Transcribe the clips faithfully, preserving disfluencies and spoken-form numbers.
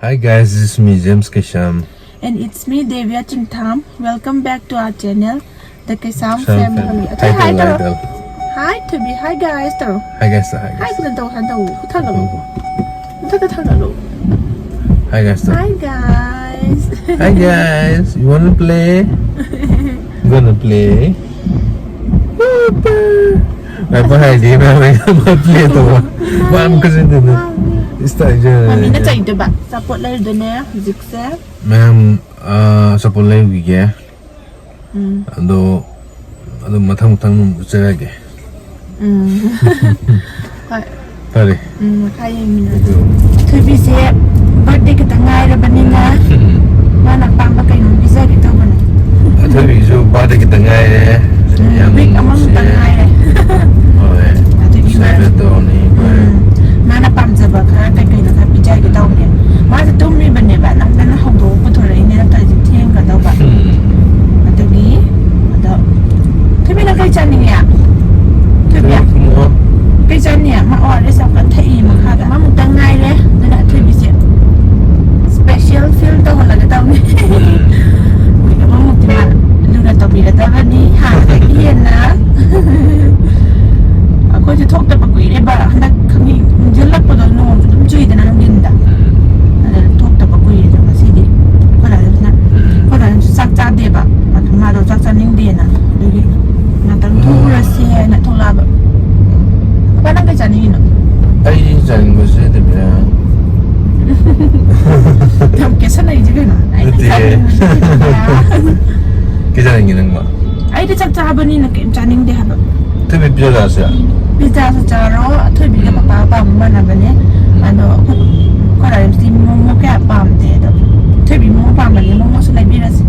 Hi guys, this is me, James Kesham. And it's me, Devya Chingtham. Welcome back to our channel, The Kesham Kesham Family. Family. Okay, Hi, hi, tell, tell. hi, tell. Hi, Thubi. Hi, guys, tell. Hi guys, hi Hi, guys. kuda tau, han tau. Kuda tau. Kuda tau. Hi guys, tell. Hi, guys. Hi guys, you wanna play? You wanna play? Papa. Ay, pa, hindi na may play to. Ma'am kasi din. Start dyan. Mami na tayo, diba? Support layer doon eh. Zigzag. Ma'am, uh, support layer wige. Mm. Ado, ado matang matang mo sa lagi. Mm. Hi. Pare. ꯎꯝ, ꯃꯈꯥ ꯌꯦꯡꯃꯤꯟꯅꯁꯦ꯫ ꯊꯣꯏꯕꯤꯁꯦ birthday ꯈꯛꯇ ꯉꯥꯏꯔꯕꯅꯤꯅ ꯃꯥꯅ ꯑꯄꯥꯝꯕ ꯀꯩꯅꯣꯝ ꯄꯤꯖꯒꯦ ꯇꯧꯕꯅꯦ꯫ ꯑꯊꯣꯏꯕꯤꯁꯨ birthday ꯈꯛꯇ ꯉꯥꯏꯔꯦ꯫ ꯌꯥꯝ Week ꯑꯃꯃꯨꯛꯇ ꯅꯨꯡꯁꯤꯌꯦ꯫ ꯉꯥꯏꯔꯦ꯫ ꯍꯣꯏ꯫ ꯑꯗꯨꯒꯤ Celebrate ꯇꯧꯔꯅꯤ ꯑꯩꯈꯣꯏ꯫ ꯎꯝ, ꯃꯥꯅ ꯄꯥꯝꯖꯕ ꯈꯔ ꯀꯩ ꯀꯩꯅꯣ ꯈꯔ ꯄꯤꯖꯒꯦ ꯇꯧꯕꯅꯦ꯫ ꯃꯥꯁꯦ ꯇꯨꯝꯃꯤꯕꯅꯦꯕ, ꯅꯝꯗꯅ ꯍꯧꯗꯣꯛꯑ ꯄꯨꯊꯣꯔꯛꯏꯅꯦ, ꯅꯠꯇ꯭ꯔꯗꯤ ꯊꯦꯡꯒꯗꯧꯕ꯫ ꯎꯝ꯫ ꯑꯗꯨꯒꯤ ꯑꯗꯣ ꯊꯣꯏꯕꯤ, ꯅꯪ ꯀꯩ ꯆꯥꯅꯤꯡꯉꯦ? ꯊꯣꯏꯕꯤ, ꯊꯨꯝꯃꯣ꯫ ꯀꯩ ꯆꯥꯅꯤ? ꯃꯥ ꯑꯣ ꯑꯥꯔ ꯑꯦꯁ ꯌꯥꯝ ꯀꯟꯅ ꯊꯛꯏ ꯃꯈꯥꯗ꯫ ꯑꯃꯃꯨꯛꯇꯪ ꯉꯥꯏꯔꯦ꯫ ꯑꯗꯨꯅ ꯑꯊꯣꯏꯕꯤꯁꯦ special feel ꯇꯧꯍꯜꯂꯒ ꯇꯧꯅꯤ꯫ ꯑꯃꯃꯨꯛꯇꯤ ꯃꯥ ꯂꯨꯅ ꯇꯧꯕꯤꯒꯗꯕꯅꯤ ꯍꯥꯟꯅꯗꯒꯤ ꯍꯦꯟꯅ꯫ ꯑꯩꯈꯣꯏꯁꯨ ꯊꯣꯛꯇꯕ ꯀꯨꯏꯔꯦꯕ꯫ ꯍꯟꯗꯛ ꯈꯪꯉꯤ, ꯅꯨꯡꯁꯤꯜꯂꯛꯄꯗꯣ ꯅꯣꯡꯁꯨ ꯑꯗꯨꯝ ꯆꯨꯏꯗꯅ ꯅꯨꯡꯊꯤꯟꯗ꯫ ꯑꯗꯨꯅ ꯊꯣꯛꯇꯕ ꯀꯨꯏꯔꯦ꯫ ꯑꯗꯣ ꯉꯁꯤꯗꯤ ꯑꯩꯈꯣꯏ ꯗꯥꯗꯨꯅ, ꯑꯩꯈꯣꯏ ꯗꯥꯗꯨꯁꯨ ꯆꯥꯛ ꯆꯥꯗꯦꯕ꯫ ꯑꯗꯨ ꯃꯥꯗꯣ ꯆꯥꯛ ꯆꯥꯅꯤꯡꯗꯦꯅ꯫ ꯑꯗꯨꯒꯤ ꯉꯥꯛꯇꯪ ꯊꯣꯛꯎꯔꯁꯤ ꯍꯥꯏꯅ ꯊꯣꯛꯂꯛꯑꯕ꯫ ꯄꯄꯥ, ꯅꯪ ꯀꯩ ꯆꯥꯅꯤꯡꯉꯤꯅꯣ? ꯑꯩ ꯆꯥꯅꯤꯡꯕꯁꯦ ꯗꯦꯕꯤꯌꯥ꯫ ꯌꯥꯝ ꯀꯦꯁꯟꯅꯩꯁꯦ ꯀꯩꯅꯣ? ꯑꯩꯅ ꯅꯠꯇꯦ꯫ ꯆꯥꯅꯤꯡꯕꯁꯦ ꯗꯦꯕꯤꯌꯥ꯫ ꯀꯩ ꯆꯥꯅꯤꯡꯒꯦ ꯅꯪꯕ? ꯑꯩꯗꯤ ꯆꯥꯛ ꯆꯥꯕꯅꯤꯅ ꯀꯩꯝ ꯆꯥꯅꯤꯡꯗꯦ ꯍꯥꯏꯕ꯫ ꯊꯣꯏꯕꯤ ꯄꯤꯖꯔꯛꯑꯁꯦ꯫ ꯄꯤꯖꯥꯁꯨ ꯆꯥꯔꯣ, ꯑꯊꯣꯏꯕꯤꯒ ꯄꯄꯥ ꯑꯄꯥꯝꯕ ꯃꯥꯟꯅꯕꯅꯦ꯫ ꯑꯗꯣ ꯑꯩꯈꯣꯏ, ꯑꯩꯈꯣꯏ ꯔꯥꯏꯝꯁꯇꯤ ꯃꯣꯃꯣ ꯀꯌꯥ ꯄꯥꯝꯗꯦ꯫ ꯑꯗꯣ ꯑꯊꯣꯏꯕꯤ ꯃꯣꯃꯣ ꯄꯥꯝꯕꯅꯦ, ꯃꯣꯃꯣꯁꯨ ꯂꯩꯕꯤꯔꯁꯤ꯫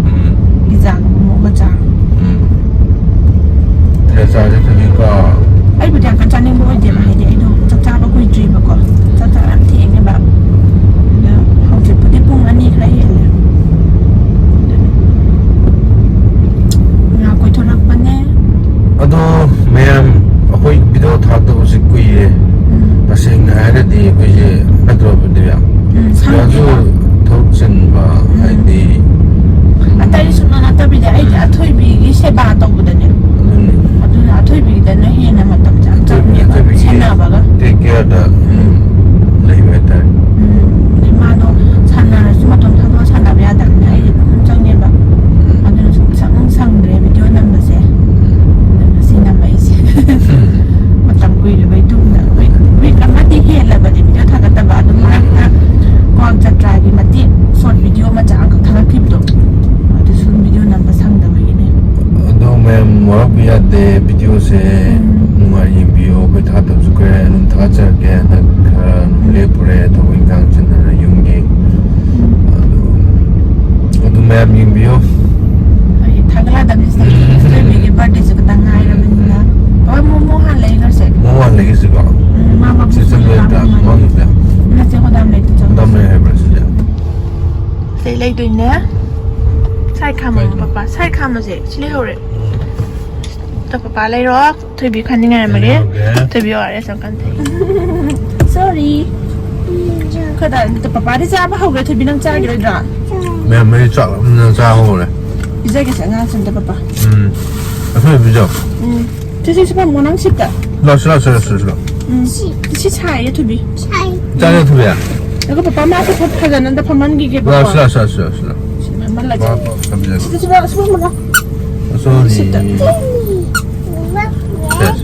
ꯄꯤꯖꯥꯒ ꯃꯣꯃꯣꯒ ꯆꯥꯔꯣ꯫ ꯎꯝ꯫ ꯁꯤꯗ ꯆꯥꯁꯦ ꯊꯣꯏꯕꯤꯀꯣ꯫ ꯑꯩꯕꯨꯗꯤ ꯌꯥꯝ ꯀꯟꯅ ꯆꯥꯅꯤꯡꯕ ꯑꯣꯏꯗꯦꯕ, ꯍꯥꯏꯗꯤ ꯑꯩꯗꯣ ꯆꯥꯛ ꯆꯥꯕ ꯀꯨꯏꯗ꯭ꯔꯤꯕꯀꯣ꯫ ꯆꯥꯛ ꯆꯥꯕ ꯌꯥꯝ ꯊꯦꯡꯉꯦꯕ꯫ ꯑꯗꯣ ꯍꯧꯖꯤꯛꯄꯨꯗꯤ ꯄꯨꯡ ꯑꯅꯤ ꯈꯔ ꯍꯦꯜꯂꯦ꯫ ꯑꯗꯨꯅ ꯉꯥ ꯀꯣꯏꯊꯣꯔꯛꯄꯅꯦ꯫ ꯑꯗꯣ ꯃꯌꯥꯝ, ꯑꯩꯈꯣꯏ video ꯊꯥꯗꯕꯁꯦ ꯀꯨꯏꯔꯦ꯫ ꯑꯩꯈꯣꯏ ꯑꯗꯨꯝ ꯊꯥꯒꯠꯆꯔꯛꯀꯦ꯫ ꯍꯟꯗꯛ ꯈꯔ ꯑꯗꯨꯝ ꯂꯦꯞꯄꯨꯔꯦ, ꯊꯕꯛ ꯏꯪꯈꯥꯡ ꯆꯤꯟꯗꯅ ꯌꯨꯝꯒꯤ꯫ ꯑꯗꯨ, ꯑꯗꯨ ꯃꯌꯥꯝ ꯌꯦꯡꯕꯤꯌꯨ꯫ ꯑꯩ ꯊꯥꯒꯠꯂꯛꯑꯗꯕꯅꯤ ꯁꯤꯗ꯫ ꯊꯣꯏꯕꯤꯒꯤ ꯕꯥꯔꯗꯦꯁꯨ ꯈꯤꯇꯪ ꯉꯥꯏꯔꯕꯅꯤꯅ꯫ ꯍꯣꯏ, ꯃꯣꯃꯣ ꯍꯥꯟꯅ ꯂꯩꯈ꯭ꯔꯁꯦ꯫ ꯃꯣꯃꯣ ꯍꯥꯟꯅ ꯂꯩꯈꯤꯁꯤꯀꯣ? ꯎꯝ, ꯃꯥ ꯃꯥ ꯁꯤ ꯃꯣꯃꯣ ꯆꯪꯕ ꯆꯥꯕ ꯌꯥꯗ꯭ꯔꯥ? ꯅꯨꯡꯉꯥꯏ꯫ ꯃꯃꯥꯡꯒꯤꯁꯦ? ꯅꯠꯇꯦ, ꯒꯣꯗꯥꯝ ꯂꯩꯇꯦ, ꯆꯪꯉꯣ꯫ ꯒꯣꯗꯥꯝ ꯂꯩ ꯍꯥꯏꯕ꯭ꯔꯥ ꯁꯤꯁꯦ? ꯁꯤ ꯂꯩꯗꯣꯏꯅꯦ꯫ ꯁꯥꯏ ꯈꯥꯝꯃꯣ, ꯀꯥꯏꯗꯅꯣ? ꯄꯄꯥ꯫ ꯁꯥꯏ ꯈꯥꯝꯃꯁꯦ꯫ ꯁꯤ ꯂꯩꯍꯧꯔꯦ꯫ ꯎꯝ꯫ ꯇꯣ ꯄꯄꯥ ꯂꯩꯔꯣ꯫ ꯊꯣꯏꯕꯤ ꯈꯟꯅꯤꯡꯉꯥꯏ ꯑꯃꯒꯤ꯫ ꯂꯩꯍꯧꯔꯦ꯫ ꯊꯣꯏꯕꯤ ꯑꯣ ꯑꯥꯔ ꯑꯦꯁ ꯑꯃ ꯀꯟ ꯊꯛꯏ꯫ Sorry꯫ ꯈꯣꯏꯗꯥ, ꯄꯄꯥꯗꯤ ꯆꯥꯕ ꯍꯧꯈ꯭ꯔꯦ꯫ ꯊꯣꯏꯕꯤ, ꯅꯪ ꯆꯥꯈꯤꯔꯣꯏꯗ꯭ꯔꯥ? ꯃꯌꯥꯝ ꯃꯔꯤ ꯆꯥꯛ ꯂꯥꯝꯅ ꯆꯥ ꯍꯧꯔꯦ꯫ ꯄꯤꯖꯒꯦꯁꯦ ꯑꯉꯥꯡꯁꯦ ꯑꯝꯇ, ꯄꯄꯥ꯫ ꯎꯝ꯫ ꯑꯊꯣꯏꯕꯤ ꯄꯤꯖꯧ꯫ ꯎꯝ꯫ ꯁꯤ, ꯁꯤ, ꯁꯤ ꯐꯝꯃꯣ, ꯅꯪ ꯁꯤꯠꯇ꯫ ꯂꯥꯛꯑꯣ, ꯁꯤ ꯂꯥꯛꯑꯣ, ꯁꯤ ꯂꯥꯛꯑꯣ, ꯁꯤ ꯂꯥꯛꯑꯣ꯫ ꯎꯝ꯫ ꯁꯤ, ꯁꯤ ꯁꯥꯏꯌꯦ, ꯊꯣꯏꯕꯤ꯫ ꯁꯥꯏ꯫ ꯆꯥꯔꯦ, ꯊꯣꯏꯕꯤ? ꯑꯗꯨꯒ ꯄꯄꯥ ꯃꯥꯁꯦ ꯐ-, ꯐꯖꯅ ꯑꯝꯇ ꯐꯝꯍꯟꯈꯤꯒꯦꯕꯀꯣ꯫ ꯂꯥꯛꯑꯣ, ꯁꯤ ꯂꯥꯛꯑꯣ, ꯁꯤ ꯂꯥꯛꯑꯣ, ꯁꯤ ꯂꯥꯛꯑꯣ, ꯁꯤ ꯂꯥꯛꯑꯣ꯫ ꯁꯤ ꯐꯝꯍꯜꯂꯒꯦ꯫ ꯃꯥ, ꯃꯥ ꯐꯝꯖꯔꯦ꯫ ꯁꯤꯗ, ꯁꯤꯗ, ꯁꯤꯗ ꯐꯝꯍꯜꯂꯣ꯫ ꯑꯁꯣꯔꯤ꯫ ꯁꯤꯠꯇ꯫ ꯁꯦ,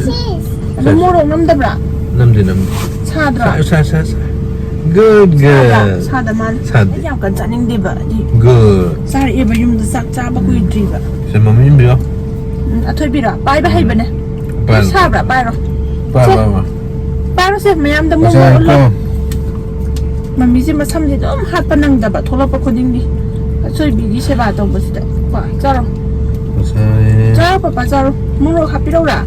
ꯁꯦ, ꯑꯗꯣ ꯁꯦ, ꯁꯦ꯫ ꯃꯣꯔꯣꯛ ꯅꯝꯗꯕ꯭ꯔꯥ? ꯅꯝꯗꯦ, ꯅꯝꯗꯦ꯫ ꯁꯥꯗ꯭ꯔꯣ? ꯁꯥꯏ, ꯁꯥꯏ, ꯁꯥꯏ, ꯁꯥꯏ꯫ Good ꯁꯥꯗ꯭ꯔꯥ? girl꯫ ꯁꯥꯗ ꯃꯥꯜꯂꯦ꯫ ꯁꯥꯗꯦ꯫ ꯑꯩ ꯌꯥꯝ ꯀꯟꯅ ꯆꯥꯅꯤꯡꯗꯦꯕ꯫ ꯑꯗꯤ good꯫ ꯆꯥꯔꯛꯑꯦꯕ ꯌꯨꯝꯗ ꯆꯥꯛ ꯆꯥꯕ ꯎꯝ꯫ ꯀꯨꯏꯗ꯭ꯔꯤꯕ꯫ ꯁꯦ, ꯃꯃꯤ ꯏꯟꯕꯤꯔꯣ꯫ ꯎꯝ, ꯑꯊꯣꯏꯕꯤꯔꯣ? ꯄꯥꯏꯕ ꯎꯝ꯫ ꯍꯩꯕꯅꯦ꯫ ꯄꯥꯏꯔꯣ꯫ ꯁꯥꯕ꯭ꯔꯥ? ꯄꯥꯏꯔꯣ꯫ ꯄꯥꯏꯔꯣ, ꯁꯦ꯫ ꯄꯥꯏꯔꯣ꯫ ꯄꯥꯏꯔꯣꯁꯦ, ꯃꯌꯥꯝꯗ ꯃꯣꯃꯣ ꯉꯁꯥꯏ ꯎꯠꯂꯣ꯫ ꯀꯣ꯫ ꯃꯃꯤꯁꯦ ꯃꯁꯝꯁꯦ ꯑꯗꯨꯝ ꯍꯥꯠꯄ ꯅꯪꯗꯕ, ꯊꯣꯛꯂꯛꯄ ꯈꯨꯗꯤꯡꯒꯤ꯫ ꯑꯆꯣꯏꯕꯤꯒꯤ ꯁꯦꯕꯥ ꯇꯧꯕꯁꯤꯗ꯫ ꯀꯣ, ꯆꯥꯔꯣ꯫ ꯉꯁꯥꯏ ꯆꯥꯔꯣ, ꯄꯄꯥ, ꯆꯥꯔꯣ꯫ ꯃꯣꯔꯣꯛ ꯍꯥꯞꯄꯤꯔꯧꯔꯥ?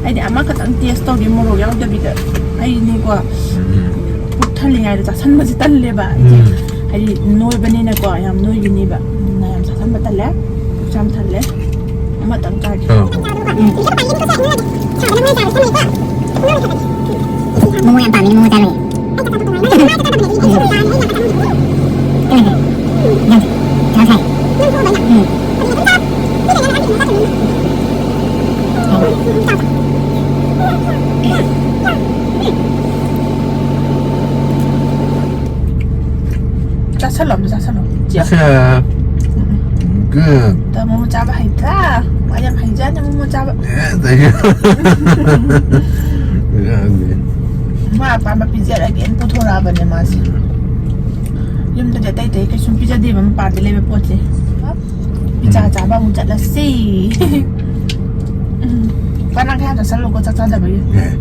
ꯑꯩꯗꯤ ꯑꯃꯈꯛꯇꯪ taste ꯇꯧꯒꯦ, ꯃꯣꯔꯣꯛ ꯌꯥꯎꯗꯕꯤꯗ꯫ ꯑꯩꯅꯦꯀꯣ, ꯎꯝ꯫ ꯄꯨꯛ ꯊꯜꯂꯤꯉꯩꯗ ꯆꯥꯁꯟꯕꯁꯦ ꯇꯜꯂꯦꯕ꯫ ꯎꯝ꯫ ꯍꯥꯏꯗꯤ ꯅꯣꯏꯕꯅꯤꯅꯀꯣ, ꯌꯥꯝ ꯅꯣꯏꯒꯤꯅꯦꯕ꯫ ꯎꯝ, ꯌꯥꯝ ꯆꯥꯁꯟꯕ ꯇꯜꯂꯦ꯫ ꯄꯨꯛꯁꯨ ꯌꯥꯝ ꯊꯜꯂꯦ꯫ ꯑꯃꯇꯪ ꯆꯥꯒꯦ꯫ ꯆꯥꯔꯣ꯫ ꯎꯝ꯫ ꯃꯣꯃꯣ ꯌꯥꯝ ꯄꯥꯝꯃꯤ, ꯃꯣꯃꯣ ꯆꯥꯔꯣꯏ꯫ ꯆꯥꯁꯜꯂꯣ, ꯑꯝꯇ ꯆꯥꯁꯜꯂꯣ꯫ ꯆꯦ꯫ ꯑꯁꯦ꯫ ꯎꯝ꯫ Good꯫ ꯇꯥꯃꯣ ꯆꯥꯕ ꯍꯩꯇ꯭ꯔꯥ? ꯃꯥ ꯌꯥꯝ ꯍꯩꯖꯥꯠꯅꯤ ꯃꯣꯃꯣ ꯆꯥꯕ꯫ ꯑꯦ, thank you꯫ ꯃꯥ ꯑꯄꯥꯝꯕ ꯄꯤꯖꯔꯒꯦꯅ ꯄꯨꯊꯣꯔꯛꯑꯕꯅꯦ ꯃꯥꯁꯦ꯫ ꯌꯨꯝꯗꯗꯤ ꯑꯇꯩ ꯑꯇꯩ ꯀꯩꯁꯨꯝ ꯄꯤꯖꯗꯦꯕ, ꯃꯄꯥꯟꯗ ꯂꯩꯕ ꯄꯣꯠꯁꯦ꯫ ꯄꯤꯖꯥ ꯎꯝ꯫ ꯆꯥꯕ ꯑꯃꯨꯛ ꯆꯠꯂꯁꯤ꯫ ꯎꯝ꯫ ꯄꯥ, ꯅꯪ ꯈꯔ ꯆꯥꯁꯜꯂꯣꯀꯣ, ꯆꯥꯛ ꯆꯥꯗꯕꯒꯤ꯫ ꯌꯥꯏ꯫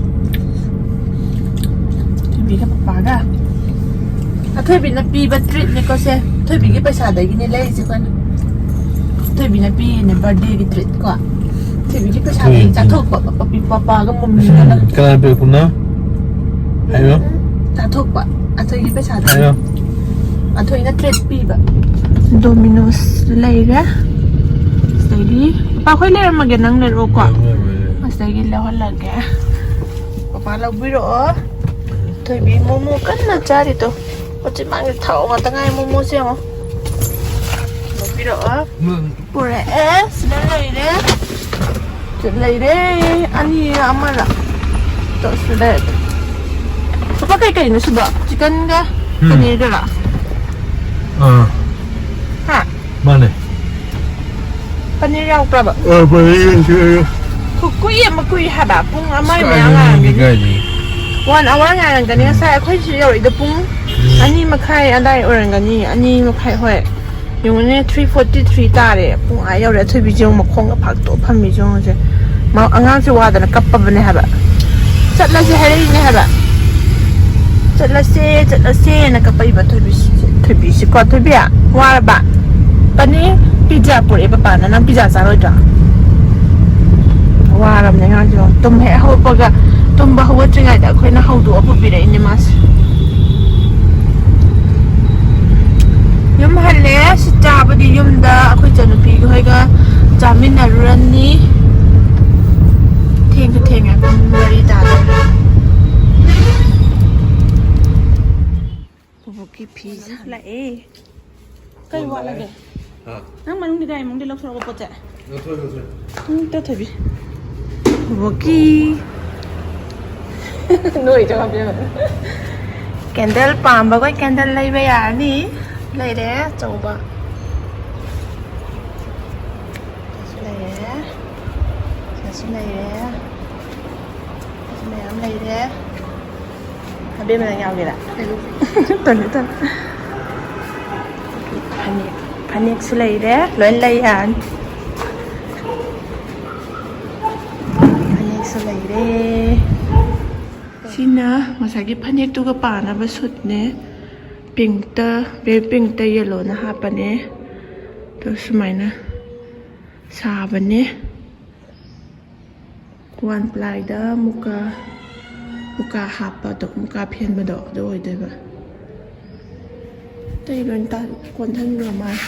ꯄꯄꯥꯒ ꯑꯊꯣꯏꯕꯤꯅ ꯄꯤꯕ treatꯅꯤꯀꯣ ꯁꯦ꯫ ꯑꯊꯣꯏꯕꯤꯒꯤ ꯄꯩꯁꯥꯗꯒꯤꯅꯦ ꯂꯩꯔꯤꯁꯦ ꯑꯩꯈꯣꯏꯅ꯫ ꯑꯊꯣꯏꯕꯤꯅ ꯄꯤꯔꯤꯅꯦ birthdayꯒꯤ treat ꯀꯣ꯫ ꯑꯊꯣꯏꯕꯤꯒꯤ ꯄꯩꯁꯥꯗꯒꯤ ꯑꯊꯣꯏꯕꯤ꯫ ꯆꯥꯊꯣꯛꯄ ꯄꯄꯤ ꯄꯄꯥꯒ ꯃꯨꯝꯃꯤꯒ ꯅꯪ꯫ ꯀꯅꯥꯅ ꯄꯤꯔꯛꯄꯅꯣ? ꯍꯥꯏꯌꯣ꯫ ꯆꯥꯊꯣꯛꯄ ꯑꯊꯣꯏꯒꯤ ꯄꯩꯁꯥꯗꯒꯤ꯫ ꯍꯥꯏꯌꯣ꯫ ꯑꯊꯣꯏꯅ treat ꯄꯤꯕ꯫ Domino's ꯂꯩꯔꯦ꯫ ꯑꯗꯒꯤ ꯄꯄꯥ ꯈꯣꯏ ꯂꯩꯔꯝꯃꯒꯦ, ꯅꯪ ꯂꯩꯔꯛꯑꯣꯀꯣ꯫ ꯂꯩꯔꯝꯃꯒꯦ, ꯂꯩꯔꯝꯃꯒꯦ꯫ ꯑꯁꯤꯗꯒꯤ ꯂꯧꯍꯜꯂꯒꯦ꯫ ꯄꯄꯥ ꯂꯧꯕꯤꯔꯛꯑꯣ꯫ ꯊꯣꯏꯕꯤ ꯃꯣꯃꯣ ꯀꯟꯅ ꯆꯥꯔꯤꯗꯣ꯫ ꯍꯧꯖꯤꯛ ꯃꯥꯒꯤ ꯊꯥꯎ ꯉꯥꯛꯇ ꯉꯥꯏ ꯃꯣꯃꯣꯁꯦ ꯌꯦꯡꯉꯣ꯫ ꯂꯧꯕꯤꯔꯛꯑꯣ꯫ ꯎꯝ꯫ ꯄꯨꯔꯛꯑꯦ꯫ ꯁꯤꯗ ꯂꯩꯔꯦ꯫ ꯁꯤꯗ ꯂꯩꯔꯦ꯫ ꯑꯅꯤ ꯑꯃꯔ꯫ ꯇꯣ, ꯁꯤꯗ ꯂꯩꯔꯦ꯫ ꯄꯄꯥ ꯀꯩ ꯀꯩꯅꯣ ꯁꯤꯕꯣ? Chickenꯒ ꯎꯝ꯫ Paneerꯒꯔ? ꯑꯥ꯫ ꯍꯥ? ꯃꯥꯅꯦ꯫ Paneer ꯌꯥꯎꯕ꯭ꯔꯕ? ꯑ, paneer ꯌꯥꯎꯋꯦ꯫ ꯈꯨ-, ꯀꯨꯏ ꯑꯃ ꯀꯨꯏ ꯍꯥꯏꯕ꯫ ꯄꯨꯡ ꯑꯃ ꯃꯌꯥ ꯀꯥꯏꯗꯩꯅꯣ ꯉꯥꯏꯔꯝꯒꯅꯤ꯫ ꯀꯥꯏꯗꯩ? One hour ꯉꯥꯏꯔꯝꯒꯅꯤ꯫ ꯎꯝ꯫ ꯉꯁꯥꯏ ꯑꯩꯈꯣꯏ ꯁꯤ ꯌꯧꯔꯛꯏꯗꯣ ꯄꯨꯡ ꯎꯝ꯫ ꯑꯅꯤ ꯃꯈꯥꯏ ꯑꯗꯥꯏ ꯑꯣꯏꯔꯝꯒꯅꯤ꯫ ꯑꯅꯤ ꯃꯈꯥꯏ, ꯍꯣꯏ꯫ ꯌꯦꯡꯉꯨꯅꯦ, three forty three ꯇꯥꯔꯦ꯫ ꯄꯨꯡ ꯑꯥ ꯌꯧꯔꯦ꯫ ꯑꯊꯣꯏꯕꯤꯁꯦ ꯌꯦꯡꯉꯨ, ꯃꯈꯣꯡꯒ ꯐꯥꯛꯇꯣꯛꯑ ꯐꯝꯃꯤꯁꯦ ꯌꯦꯡꯉꯨꯁꯦ꯫ ꯃꯥ ꯑꯉꯥꯡꯁꯦ ꯋꯥꯗꯅ ꯀꯞꯄꯕꯅꯦ ꯍꯥꯏꯕ꯫ ꯆꯠꯂꯁꯦ ꯍꯥꯏꯔꯛꯏꯅꯦ ꯍꯥꯏꯕ꯫ ꯆꯠꯂꯁꯦ, ꯆꯠꯂꯁꯦꯅ ꯀꯞꯄꯛꯏꯕ ꯊꯣꯏꯕꯤꯁꯦ꯫ ꯊꯣꯏꯕꯤꯁꯤꯀꯣ, ꯊꯣꯏꯕꯤ, ꯋꯥꯔꯕ? Paneer pizza ꯄꯨꯔꯛꯑꯦ ꯄꯄꯥꯅ꯫ ꯅꯪ pizza ꯆꯥꯔꯣꯏꯗ꯭ꯔꯣ? ꯋꯥꯔꯕꯅꯦ ꯑꯉꯥꯡꯁꯦ꯫ ꯇꯨꯝ ꯍꯦꯛ ꯍꯧꯒꯠꯄꯒ, ꯇꯨꯝꯕ ꯍꯧꯒꯠꯇ꯭ꯔꯤꯉꯩꯗ ꯑꯩꯈꯣꯏꯅ ꯍꯧꯗꯣꯛꯑ ꯄꯨꯕꯤꯔꯛꯏꯅꯦ ꯃꯥꯁꯦ꯫ ꯌꯨꯝ ꯍꯜꯂꯦ꯫ ꯁꯤ ꯆꯥꯕꯗꯤ ꯌꯨꯝꯗ ꯑꯩꯈꯣꯏ ꯏꯆꯟꯅꯨꯄꯤ ꯍꯣꯏꯒ ꯆꯥꯃꯤꯟꯅꯔꯨꯔꯅꯤ꯫ ꯊꯦꯡꯁꯨ ꯊꯦꯡꯉꯦ, ꯄꯨꯡ ꯃꯔꯤ ꯇꯥꯔꯦ꯫ ꯕꯨꯕꯣꯛꯀꯤ ꯐꯤ ꯁꯥ-, ꯂꯥꯛꯑꯦ꯫ ꯀꯩ ꯋꯥꯠꯂꯒꯦ? ꯍꯥ? ꯅꯪ ꯃꯅꯨꯡꯒꯤ diamondꯗꯤ ꯂꯧꯊꯣꯔꯛꯑꯣ ꯄꯣꯠ ꯆꯩ꯫ ꯂꯧꯊꯣꯛꯑꯦ, ꯂꯧꯊꯣꯛꯑꯦ꯫ ꯎꯝ, ꯇꯣ ꯊꯣꯏꯕꯤ꯫ ꯕꯣꯀꯤ꯫ ꯅꯣꯏ ꯆꯪꯉꯛꯄ ꯌꯥꯝ꯫ Candle ꯄꯥꯝꯕꯈꯣꯏ candle ꯂꯩꯕ ꯌꯥꯔꯅꯤ꯫ ꯂꯩꯔꯦ ꯑꯆꯧꯕ꯫ ꯁꯤꯁꯨ ꯂꯩꯔꯦ꯫ ꯁꯤꯁꯨ ꯂꯩꯔꯦ꯫ ꯁꯤꯁꯨ ꯃꯌꯥꯝ ꯂꯩꯔꯦ꯫ ꯑꯕꯦꯝꯃ ꯅꯪ ꯌꯥꯎꯒꯦꯔꯥ? ꯇꯜꯂꯤ, ꯇꯜꯂꯤ꯫ ꯐꯅꯦꯛ, ꯐꯅꯦꯛꯁꯨ ꯂꯩꯔꯦ, ꯂꯣꯏ ꯂꯩ ꯌꯥꯔꯅꯤ꯫ ꯐꯅꯦꯛꯁꯨ ꯂꯩꯔꯦ꯫ ꯁꯤꯅ ꯉꯁꯥꯏꯒꯤ ꯐꯅꯦꯛꯇꯨꯒ ꯄꯥꯅꯕ ꯁꯨꯠꯅꯦ꯫ ꯄꯤꯡꯛꯇ, ꯕꯦꯕꯤ ꯄꯤꯡꯛꯇ ꯌꯦꯜꯂꯣꯅ ꯍꯥꯞꯄꯅꯦ꯫ ꯑꯗꯣ ꯁꯨꯃꯥꯏꯅ ꯁꯥꯕꯅꯦ꯫ ꯋꯥꯟ ꯄ꯭ꯂꯥꯏꯗ ꯃꯨꯀꯥ, ꯃꯨꯀꯥ ꯍꯥꯞꯄꯗꯣ, ꯃꯨꯀꯥ ꯐꯦꯟꯕꯗꯣ ꯑꯗꯨ ꯑꯣꯏꯗꯣꯏꯕ꯫ ꯑꯇꯩ ꯂꯣꯏ ꯀꯣꯟꯁꯤꯟꯈ꯭ꯔ ꯃꯥꯜꯂꯦ꯫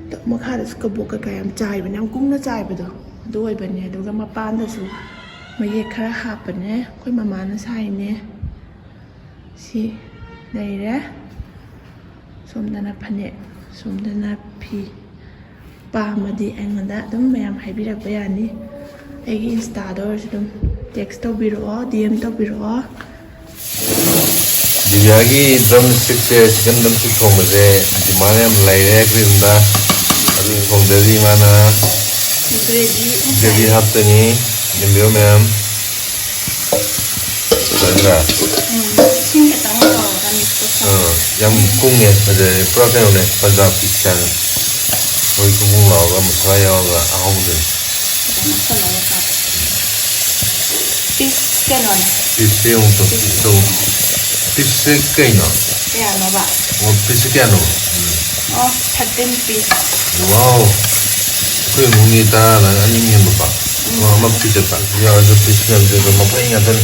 ꯑꯗꯣ ꯃꯈꯥꯗꯁꯨ ꯀꯕꯣꯛ ꯀꯩꯀꯥ ꯌꯥꯝ ꯆꯥꯏꯕꯅꯦ, ꯌꯥꯝ ꯀꯨꯡꯅ ꯆꯥꯏꯕꯗꯣ ꯑꯗꯨ ꯑꯣꯏꯕꯅꯦ꯫ ꯑꯗꯨꯒ ꯃꯄꯥꯟꯗꯁꯨ ꯃꯌꯦꯛ ꯈꯔ ꯍꯥꯞꯄꯅꯦ, ꯑꯩꯈꯣꯏ ꯃꯃꯥꯅ ꯁꯥꯏꯅꯦ꯫ ꯁꯤ ꯂꯩꯔꯦ꯫ ꯁꯣꯝꯗꯅ ꯐꯅꯦꯛ, ꯁꯣꯝꯗꯅ ꯐꯤ꯫ ꯄꯥꯝꯃꯗꯤ ꯑꯩꯉꯣꯟꯗ ꯑꯗꯨꯝ ꯃꯌꯥꯝ ꯍꯥꯏꯕꯤꯔꯛꯄ ꯌꯥꯅꯤ꯫ ꯑꯩꯒꯤ ꯏꯟꯁꯇꯥꯗ ꯑꯣꯏꯔꯁꯨ ꯑꯗꯨꯝ ꯇꯦꯛꯁ ꯇꯧꯕꯤꯔꯛꯑꯣ, ꯗꯤ ꯑꯦꯝ ꯇꯧꯕꯤꯔꯛꯑꯣ꯫ ꯗꯤꯕꯤꯌꯥꯒꯤ ꯗ꯭ꯔꯝ ꯁ꯭ꯇꯤꯛꯁꯦ, ꯆꯤꯀꯟ ꯗ꯭ꯔꯝ ꯁ꯭ꯇꯤꯛ ꯊꯣꯡꯕꯁꯦ ꯗꯤꯃꯥꯟ ꯌꯥꯝ ꯂꯩꯔꯦ ꯑꯩꯈꯣꯏ ꯌꯨꯝꯗ꯫ ꯑꯗꯨ ꯊꯣꯡꯗ꯭ꯔꯗꯤ ꯃꯥꯅ ꯒ꯭ꯔꯦꯚꯤ ꯍꯥꯞꯇꯣꯏꯅꯤ꯫ ꯌꯦꯡꯕꯤꯌꯨ ꯃꯌꯥꯝ꯫ ꯐꯖꯅ꯫ ꯏꯁꯤꯡ ꯈꯤꯇꯪ ꯇꯧꯔꯒ ꯃꯤꯛꯁ ꯇꯧꯁꯜꯂꯣ꯫ ꯑꯥ, ꯌꯥꯝ ꯀꯨꯡꯉꯦ, ꯐꯖꯔꯦ꯫ ꯄꯨꯔꯥ ꯀꯩꯅꯣꯅꯦ, ꯄꯟꯖꯥꯕꯀꯤ ꯁ꯭ꯇꯥꯏꯜꯅꯦ꯫ ꯃꯣꯏ ꯀꯨꯡ ꯀꯨꯡ ꯂꯥꯎꯔꯒ ꯃꯁꯥꯂꯥ ꯌꯥꯎꯔꯒ ꯑꯍꯥꯎꯕꯗꯨꯅꯤ꯫ ꯈꯤꯇꯪ ꯍꯥꯞꯆꯜꯂꯒ ꯆꯥꯎ꯫ ꯄꯤꯁ ꯀꯩꯅꯣꯅꯦ꯫ ꯄꯤꯁꯁꯦ ꯌꯦꯡꯉꯨ ꯇꯨ, ꯄꯤꯁꯇꯣ꯫ ꯄꯤꯁꯁꯦ ꯀꯩꯅꯣ? ꯀꯌꯥꯅꯣꯕ? ꯑꯣ, ꯄꯤꯁꯁꯦ ꯀꯌꯥꯅꯣ? ꯎꯝ꯫ ꯑꯣ, ꯊꯥꯔꯇꯤꯟ ꯄꯤꯁ꯫ ꯋꯥꯎ꯫ ꯑꯩꯈꯣꯏ ꯏꯃꯨꯡꯒꯤ ꯇꯔꯥꯅ ꯑꯅꯤ ꯍꯦꯟꯕꯀꯣ꯫ ꯎꯝ꯫ ꯑꯣ, ꯑꯃ ꯄꯤꯖꯕ꯫ ꯌꯥꯎꯔꯁꯨ ꯄꯤꯁ ꯃꯌꯥꯝꯁꯦ ꯑꯗꯨꯝ ꯃꯈꯣꯏ ꯉꯥꯛꯇꯅꯤ꯫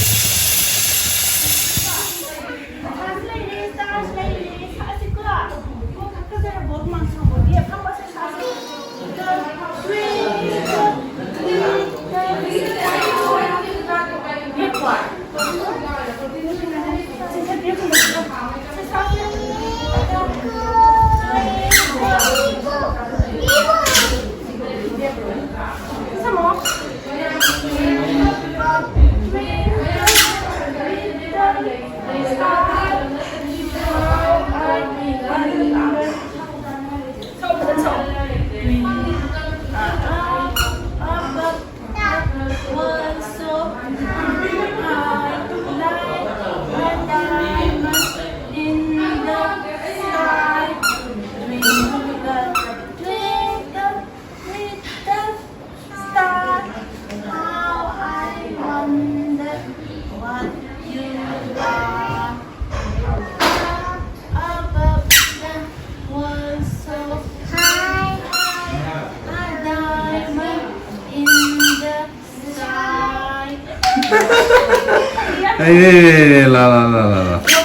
ꯑꯦ, ꯂꯥ, ꯂꯥ, ꯂꯥ, ꯂꯥ, ꯂꯥ꯫